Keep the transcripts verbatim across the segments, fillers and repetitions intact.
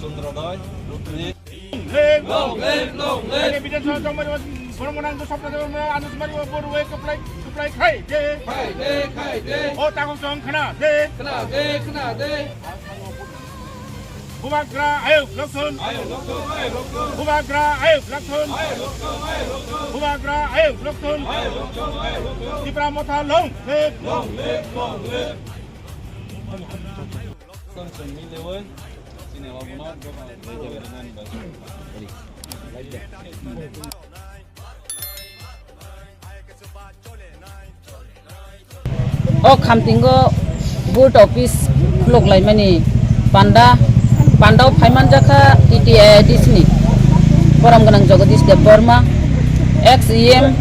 Chandrodoi, Rupini. Long live, long live. Bidhan Sabha Chongmari, Boromganang Sapta Dharma, Anusmari, Boroi, Kaplai, Kaplai, Khai, De. Khai, De, Khai, De. O Tangkhul Song, Khna, De. Khna, De, Khna, De. Bubagra, Ayuk, Lokthun. Ayuk, Lokthun, Ayuk, Lokthun. Bubagra, Ayuk, Lokthun. Ayuk, Lokthun, Ayuk, Lokthun. Bubagra, Ayuk, Lokthun. Ayuk, Lokthun, Ayuk, Lokthun. Tipra Motha, long live. Long live, long live. O Khamtingo booth office khuluk laimani panda, pandao phaimanjakha T T A D C ni borom gwnang Jagadish Debbarma, ex E M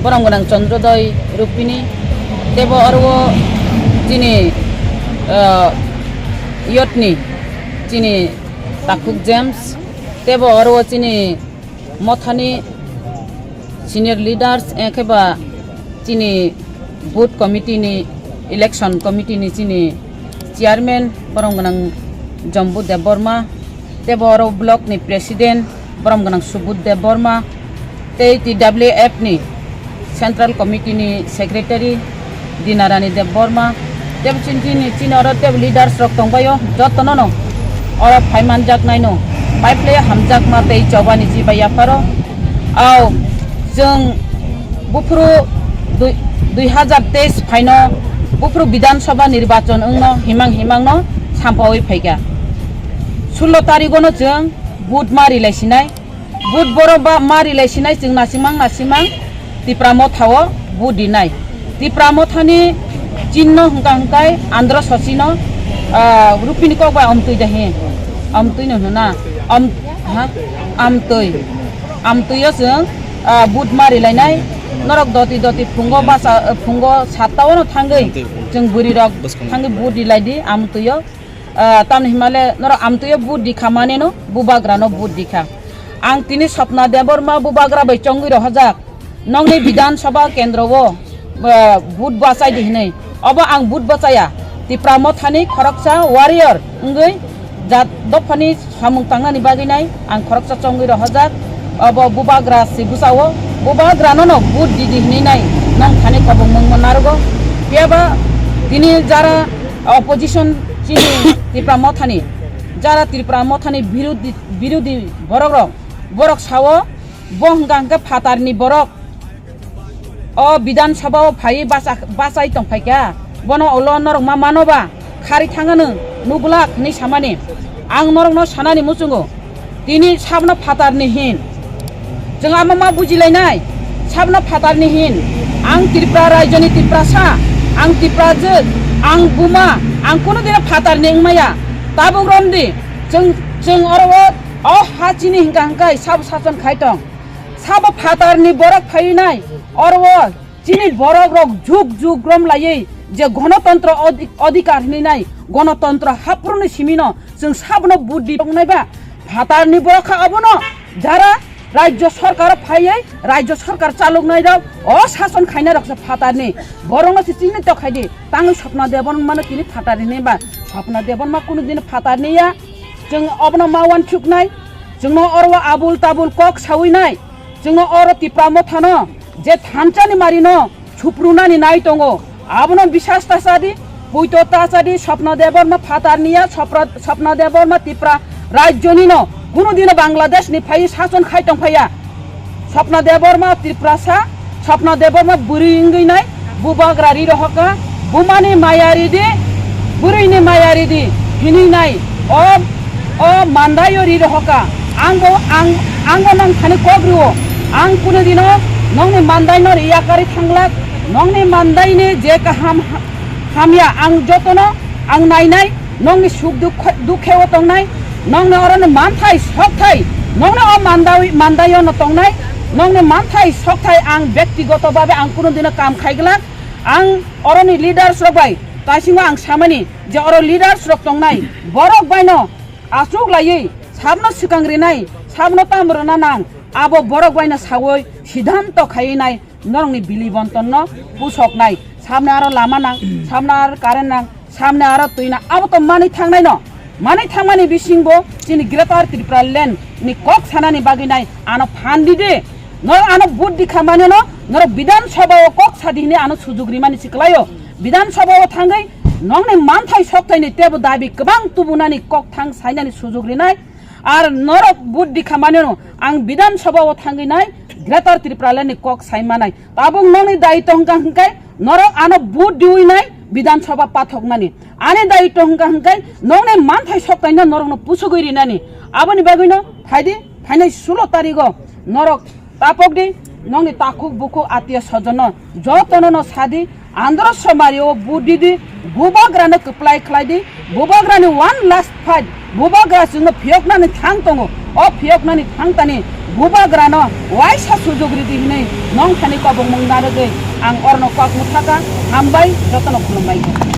borom gwnang Chandrodoi Rupini, tebo oro chini, ah, youth ni chini Takhuk James, tebo oro chini mothani senior leaders, eh, khe ba chini booth committee ni, election committee ni chini chairman borom gwnang Jambu Debbarma, tebo oro block ni president borom gwnang Subudh Debbarma, tei T W F ni Central Committee ni Secretary Dinarani Debbarma, tebo chini, chini, chini oro tebo leaders rok tongbaio, jotono no oro phaimanjaknaino, paiplai hamjakma tei chobani chibai yapharo. Au, chwng buphuru dui, dui hazar teis phaino buphuru Bidhan Sabha nirbachon wngno himang himangno sampaui phaikha. Sullo tarigono chwng vote ma rilai sinai, vote borok ba ma rilai sinai chwng nasimang nasimang Tipra Motha o vote rinai. Tipra Mothani chinno hwnkha hwnkhe Andhra Sosino, ah, Rupini kok bai amtwi da hi? Amtwi no hwna? Am-, ha? Amtwi. Amtwi o chwng, ah, vote ma rilainai. Norok doti doti phungo basa, phungo satta o no thangwi chwng bwrwi rok thangwi vote rilai di amtwi o. Ah, tamni himale norok amtwi o vote rikha maneno, bubagra no vote rikha. Ang tini Swapna Debbarma bubagra bai chongwi rohorjak. Nokni Bidhan Sabha kendro o, ah, vote bachai di hinwi. Obo ang vote bachaya. Tipra Mothani khoroksa warrior wngwi jat dophani samung tangnani bagwi nai ang khoroksa chongwi rohorjak. Obo bubagra si bwsao, bubagra no no vote di di hinwi nai nong thani kobong mungma narugo. Phiya ba tini jara opposition chini Tipra Mothani, jara Tipra Mothani birodi, birodi borok rok, borok sao bo hwnkha hwnkhe phatarni borok o Bidhan Sabha o phaiwi bacha-, bachai tongphaikha. Bono ulo norok ma mano ba khari thangano nuglak hinwi samani. Ang norokno sanani muchungo. Tini sabno phatarni hin. Chwng ama ma bujilainai. Sabno phatarni hin. Ang Tripura rajyoni Tiprasa. Ang Tiprajwk. Ang buma. Ang kunu dino phatarni wngmaya. Tabuk romdi. Chwng, chwng oro o, o ha chini hwnkha hwnkhe sabo sason khai tong. Sabo phatarni borok phainai. Oro o Chini borok rok jug jug rom laiwi je gonotontro odi-, odhikar hinwi nai, gonotontro haphuruni simino chwng sabono vote di tongnai ba phatarni borok kha obono jara rajyo sorkar phaiwi rajyo sorkar chaloknai rok o sason khainai rok se phatarni borokno se chini tok khaidi tangwi Swapna Debbarma no tini phatarni hinwi ba Swapna Debbarma kunu din phatarni ya chwng obono ma uansuknai chwngno oro o abul tabul kok sawi nai chwngno oro Tipra Mothano je thansa ni mari no suprunani nai tongo. Abono bisas ta sadi, puito ta sadi, Swapna Debbarma phatar niya, Swapra-, Swapna Debbarma Tipra rajyoni no, kunu dino Bangladesh ni phai sason khai tong phaiya. Swapna Debbarma Tiprasa, Swapna Debbarma bwrwi wngwi nai, bubagra ri rohoka, bumani maya ridi, bwrwini maya ridi, hinwi nai, o O mandai o ri rohoka. Ang bo, ang, ang bo nong thani kok rio. Ang kunu dino nongni mandai no riya kari thanglak. Nongni mandai ni je kaham ha-, hamya ang jotono ang nainai. Nongni suk dukh, dukhe o tongnai. Nongni oro ni manthai sokthai. Nongni o mandai, mandai o no tongnai. Nongni manthai sokthai ang bektigoto babe ang kunu dino kam khaiglak. Ang oroni leaders rok bai taisingo ang samani je oro leaders rok tongnai. Borok baino Aswk laiwi sabno swkang rinai, sabno tam rwna nang, abo borok baino sawi siddhanto khaiwi nai norokni bili bontonno pusoknai. Sabno aro lama nang, sabno aro current nang, sabno aro twi nang, abo to manwi thangnaino. Manwi thangmani bisingbo chini Greater Tripura Land ni kok sanani bagwi nai ano phan di de. Norok ano vote di kha mani no, norok Bidhan Sabha o kok sa di hini ano sujug rimani siklaio. Bidhan Sabha o thangwi nongni manthai sokthai ni tebo dabi kwbang tubunani kok thang sainani sujug rinai. Ar norok vote di kha mani no, ang Bidhan Sabha o thangwi nai Greater Tripura Land ni kok sai manai. Tabuk nongni daitw hwnkha hwnkhe norok ano vote diwi nai Bidhan Sabha pathok nani. Ani daitw hwnkha hwnkhe nongni manthai sokthai no norokno pusugwi rinani. Aboni bagwino phaidi, phainai sulo tarigo norok tapok di, nongni takhuk bukhuk atiya sojono jotono no sadi, Andhra Somari o vote di di, Bubagrano kwplai khlai di, Bubagrani one last fight, Bubagra chwngno phiyoknani thang tongo, o phiyoknani thang tani Bubagrano waisa sujug ridi hinwi nong thani kobongmung narwgwi ang orno kok mwthaka, hambai jotono khulumbai.